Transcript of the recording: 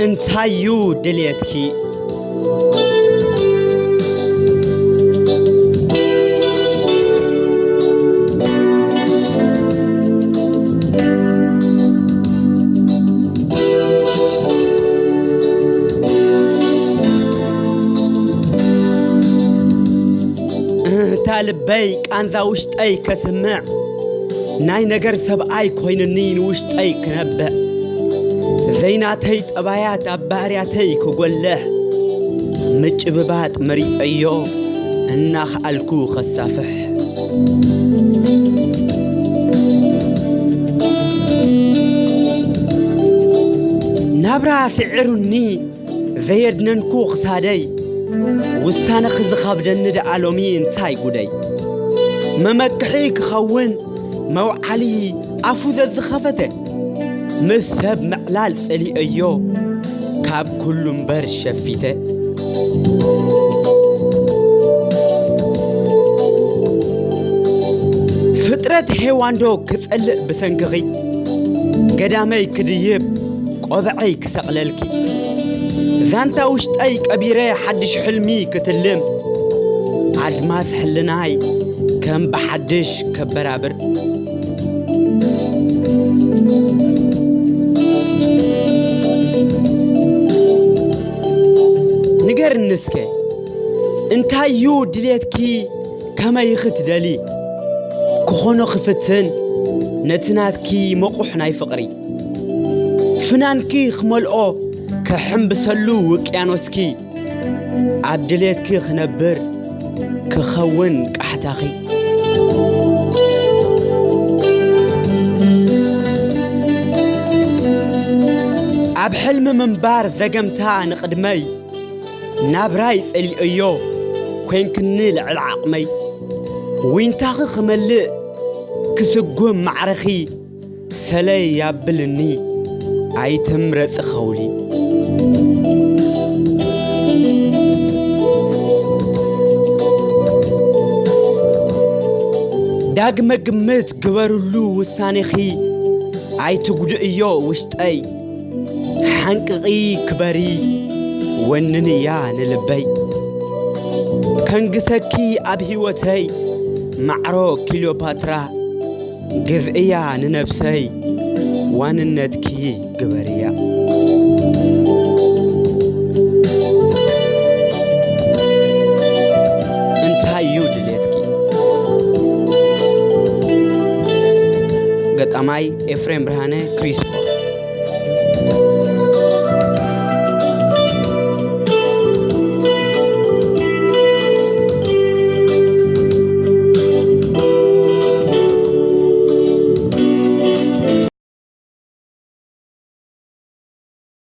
እንታይ እዩ ድልየትኪ? እታ ልበይ ቃንዛ ውሽጠይ ከስምዕ፣ ናይ ነገር ሰብኣይ ኮይንኒ ንውሽጠይ ክነብዕ፣ ዘይናተይ ጠባያት ኣብ ባህርያተይ ክጎልሕ፣ ምጭብባጥ መሪጸዮ እናኽኣልኩ ከሳፍሕ። ናብራ ስዒሩኒ ዘየድነንኩ ክሳደይ፣ ውሳነኺ ዝኸብደኒ ደኣ ሎሚ እንታይ ጉደይ? መመክሒ ክኸውን መውዓሊ ኣፉ ዘዝኸፈተ፣ ምስ ሰብ ምዕላል ጸሊኦዮ ካብ ኩሉ እምበር ሸፊተ። ፍጥረት ሄዋንዶ ክጸልእ ብሰንክኺ፣ ገዳመይ ክድይብ ቆብዐይ ክሰቕለልኪ፣ ዛንታ ውሽጠይ ቀቢረ ሓድሽ ሕልሚ ክትልም፣ ኣድማስ ሕልናይ ከም ብሓድሽ ከበራብር። ንገርኒ እስከ፣ እንታይ እዩ ድሌትኪ? ከመይ ኢኺ ትደሊ? ክኾኖ ክፍትን ነቲ ናትኪ መቑሕ ናይ ፍቕሪ፣ ፍናንኪ ክመልኦ ክሕምብሰሉ ውቅያኖስኪ፣ ኣብ ድሌትኪ ክነብር ክኸውን ቃሕታኺ። ኣብ ሕልሚ ምንባር ዘገምታ ንቕድመይ፣ ናብራይ ጸሊኦዮ ኮይንክኒ ልዕሊ ዓቕመይ። ዊንታኺ ክመልእ ክስጉም ማዕረኺ፣ ሰለይ ያብልኒ ኣይትምረጺ ኸውሊ። ዳግመ ግምት ግበርሉ ውሳኔኺ፣ ኣይትጉድእዮ ውሽጠይ። ሓንቅቒ ክበሪ ወንንያ ንልበይ። ከንግሰኪ ኣብ ህይወተይ ማዕሮ ክሊዮፓትራ፣ ግዝእያ ንነብሰይ ዋንነትኪ ግበርያ። እንታይ እዩ ድሌትኪ? ገጣማይ ኤፍሬም ብርሃነ ክሪስፖ።